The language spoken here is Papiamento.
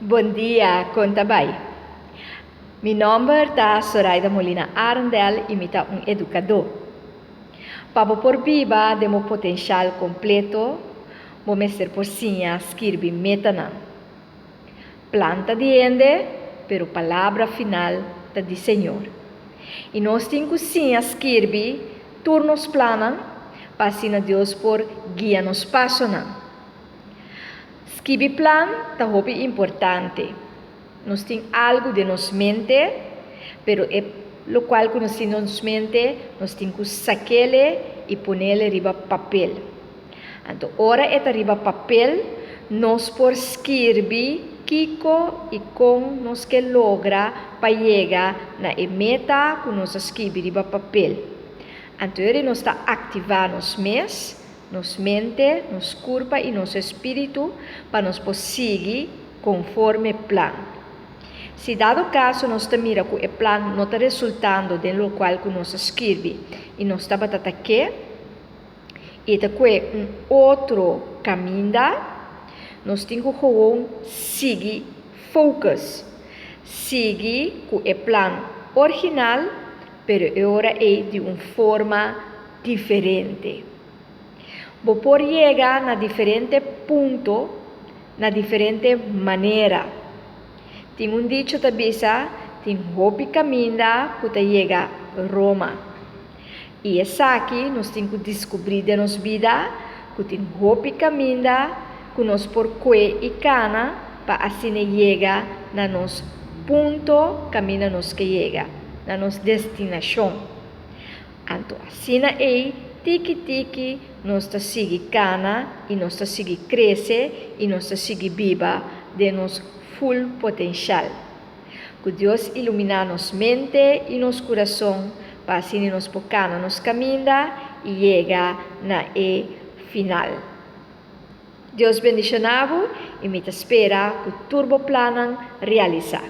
Bon dia, kon ta bai? Mi nòmber ta Soraida Molina Arendel i mi ta un edukadó. Pa bo por biba den bo potenshal kompleto, bo mester por siña skirbi metanan. Plan ta di hende, pero palabra final ta di Señor. I nos tin ku siña skirbi tur nos plannan pa asina Dios por guia nos pasonan. Skibi plan ta hopi importante. Nos tin algu den nos mente, pero e lokual ku nos tin den nos mente, nos tin ku sak'ele i ponele riba papel. Anto ora e ta riba papel, nos por skirbi kiko i kon nos ke logra pa yega na e meta ku nos a skibi riba papel. Anto eri nos ta aktivá nos mes, nos mente, nos kurpa i nos espíritu pa nos por sigui konforme plan. Si dado kaso nos ta mira ku e plan no ta resultando den lokual ku nos a skirbi i nos tabata ta ke, i ta kue un otro kaminda, nos tin ku gewoon sigui focus, sigui ku e plan orginal, pero e ora ei di un forma diferente. Bo por yega na diferente punto na diferente manera. Tin un dicho ta bisa, tin hopi kaminda ku ta yega Roma. I esaki nos tin ku diskubrí den nos bida ku tin hopi kaminda ku nos por kue i kana pa asina yega na nos punto kaminda nos ke yega, na nos destinashon. Anto asina ei, tiki tiki nos ta sigui kana i nos ta sigui krese i nos ta sigui biba den nos full potenshal. Ku Dios iluminá nos mente i nos kurason pa asina nos por kana nos kaminda i yega na e final. Dios bendishoná bo i mi ta spera ku tur bo plannan realisá.